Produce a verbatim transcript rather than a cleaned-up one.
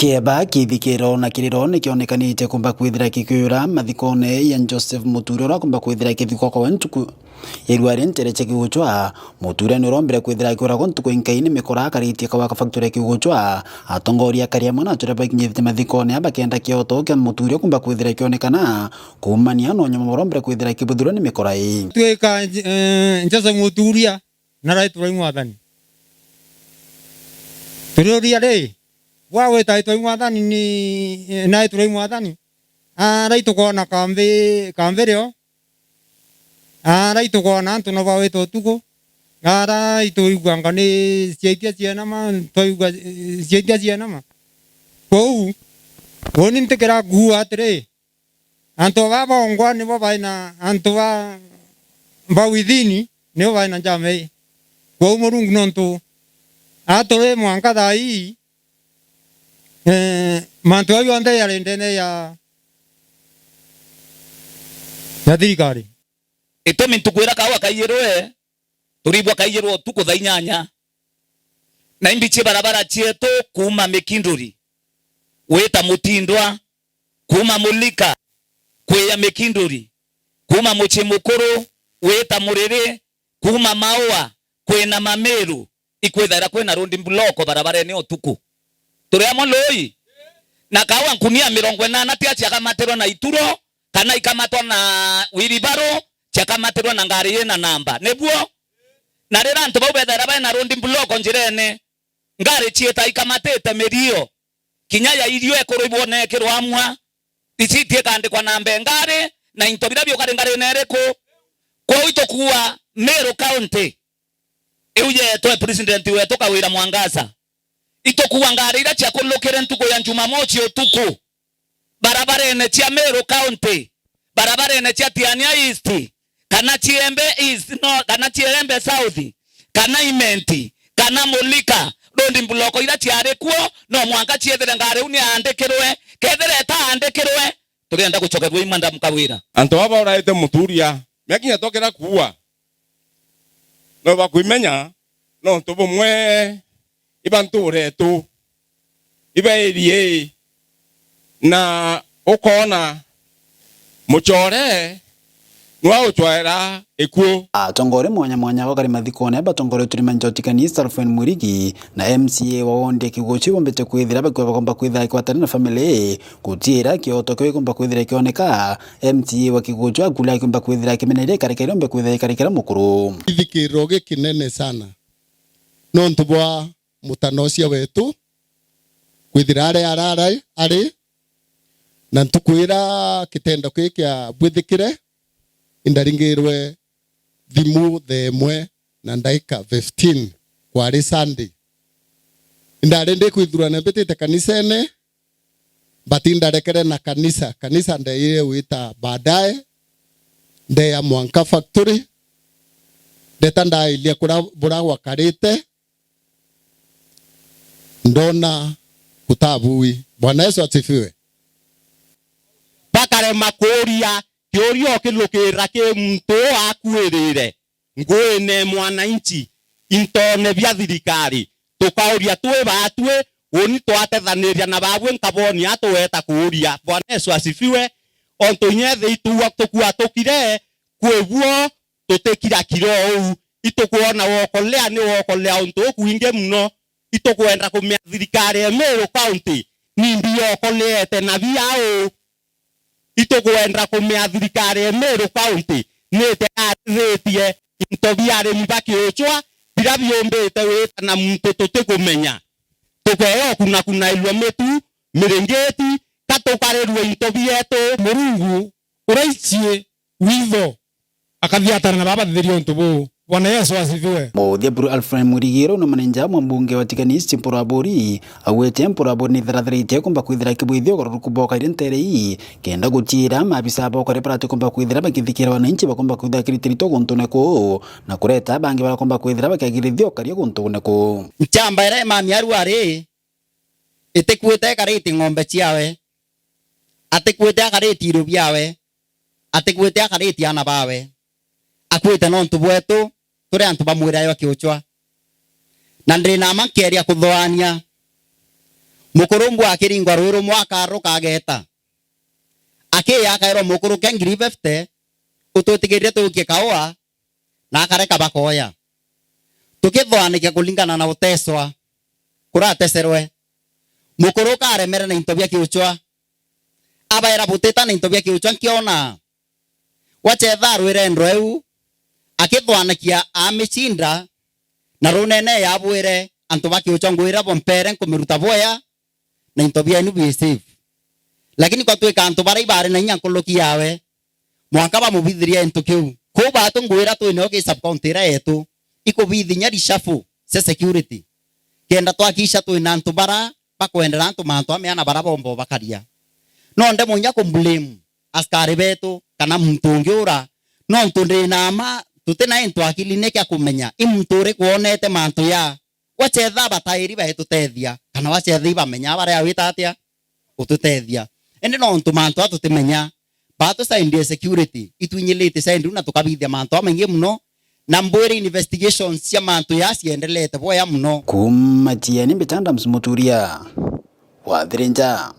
Kieba, kithikiro na kiriro nikionekanitie kumba kwithira kikiura mathikone ya Joseph Muture, uria kumba kwithira kithikwa kwawe ntuku ya irua ri ntere cia kigucwa. Muture ni urombire kwithira akiuragwa ntuku inkai ni mikora akaritie kawa ka factory ya kigucwa. Atongoria akari amwe na ature bakinyithite mathikone aba bakenda kioto kia Muture kumba kwithira kionekana kuumania no nyuma urombire kwithira kibuthirwa ni mikora ii. Twika, eh, Joseph Muturia na raitwa ria Mwathani. Turiuria ri, bwa gwita ritwa ria Mwathani ni, na ritwa ria Mwathani. Ara itukwona kambi, kambi rio. Ara itukwona antu no bawita utuku. Ara ituiguanga ni ciaitia cienama, twaigua, eh, ciaitia cienama. Kwou, uni ntikira kuuga atiri, antu baba bongwa nibo bai na, antu ba, ba within nibo bai na njama ii. Kwou Murungu nontu aturi mwanka thaa ii, eh, mantu jau jonthe jari ndene ya, ya thirikari. Itumi ntuku ira kaua kaiyirwe, turibwa kaiyirwe utuku thaa inyanya. Na imbi cia barabara cietu kuuma Mikinduri, wita Mutindwa, kuuma Mulika, kwija Mikinduri, kuuma Mucii Mukuru, wita Muriri, kuuma Maua, kwina Mamiru, ikwithaira kwina road block barabarene utuku. Turi amwe lui? Na kaua nkunia mirongo inana tia ciakamatirwe na ituro, kana ikamatwa na wheelbarrow, ciakamatirwe na ngari yina namba. Nibuo? Na riria antu bau bethaira baina road block njirene, ngari ciita ikamatite mirio, kinya ya irio ikuribwo na ikirwamwa, risiti ikandikwa namba e ngari, na into biria biukari ngarine iriku. Kwou itukuua Meru County, iu yetwe president wetu Kawira Mwangaza, itukuua ngari iria ciakulukire ntuku ya Jumamosi utuku, barabarene cia Meru County, barabarene cia Tiania East, kana Chiembe East, no, kana Chiembe South, kana Imenti, kana Mulika, road block iria ciari kuo, no mwanka ciethire ngari iu niaandikirwe. Kethira itaandikirwe, turienda gucokerua i Madam Kawira. Antu aba uraite Muturia, mekinya twakira kuua, no bakwimenya, nontu bumwe iba nturetu, iba area ii, na ukoona mucore nwa ucwaira ikuu. Atongoria mwanya mwanya bakari mathikone batongoretwe ni Manjoti Kanisa, Alfred Mwirigi, na M C A wa wondi ya Kiguchi bombite kwithira bakiuga bakomba kwithira ikwatana na family gutiira kioto kiu gikomba kwithira kioneka. M C A wa Kiguchi akula akiumba kwithira akimeneria ikarika iria ombe kwithira ikarikira mukuru. Ithikiriro gikinene sana nontu bwa mutanocia wetu kwithira ari arara ari, na ntuku ira kitendo kii kiabwithikire, indaringirwe thimu thaa imwe na ndaika fifteen, kwari Sunday. Indari ndi kwithurana mbitite kanisene, but indarekere na kanisa. Kanisa ndeire gwita baadaye, ndeya mwanka factory, ndeta ndailia kuria buria gwakarite, ndona kutabui. Bwana Yesu asifiwe. Bakarema kuuria kiuria ukilukira ki muntu uu akuirire nguine mwananchi intone bia thirikari. Tukauria twi baatwi, uni twatethaniria na baabwi nkabonia tuweta kuuria. Bwana Yesu asifiwe. Ontu inya ethi itugua tukua tukire, kwi buo tutikira kiro uu. Itukwona wokolea ni wokolea untu ukwingi muno. Itukwenda kumea thirikari ya Meru County nimbi yokoleete na bia uu. Itukwenda kumea thirikari ya Meru County nite yarithitie into bia arimi ba kiuchwa biria biumbite wita na muntu tutikumenya. Tukeo kunakunairua mitu, miringiti, ka tukarirue into bietu. Murungu uraicie witho akathiatana na baba thitheria untu buu. Bwana Yesu asifiwe. Muthia buru Alfred Murigiro na maneja mwa mbunge wa Tigania East Mpuru Aburi, augite Mpuru Aburi ni tharathirite kumba kwithira kibwithio ugaruruku boka iria ntere ii, kenda gutiira maabisa bokore barati kumba kwithira bakithikira wananchi bakomba kwithira kiritirito guntune kuu, na kureta bangi barakomba kwithira bakagirithio karia guntune kuu. Nchamba iria imami aru ari, itikuite ikariti ng'ombe ciawe, atikuite akariti irio biawe, atikuite akariti aana bawe. Akuite nontu bwetu, turi antu ba mwira jwa kiuchwa. Na ndiri na mma nkeria kuthoania. Mukuru umwe akiringwa rui rumwe, akaruka ageta. Akiya akairwa, "Mukuru, ke ngiri fifty, utwitikirie tukie kaua," na akareka bakoya. Tukithwanikia kuringana na uteswa kurateserwe. Mukuru ukaremere na into bia kiuchwa. Abaira butita na into bia kiuchwa nkiona. Gwachetha arwire ndweu, akithwanikia amicinda, na runene yabwire antu ba kiuchwa, "Ngwira bompere nkumiruta bwea, na into bienu bi safe." Lakini kwatwika antu baria ibari na inya nkuruki yawe, mwanka bamubithiria into kiu. Kuu batu ngwira twineo ki sub county iria yetu, ikubithinya rishafu cia security. Kenda twakisha twina antu bara bakwendera antu mantu amea na bara bomba bakaria. No nde munya ku blame askari betu kana muntu ungi ura, nontu ndina ma tutina into akili niki akumenya i muntu uriku wonete mantu ya. Wachetha batairi baetutethia, kana wachetha ibamenya baria wita atia ututethia. Indi nontu mantu atutimenya, batu side ya security itwinyilite side na tukabithia mantu amaingi muno, na mbwire investigations cia mantu ya ciendelete boya muno. Kuma Chieni, Mbita Adams Muturia, Wathirinja.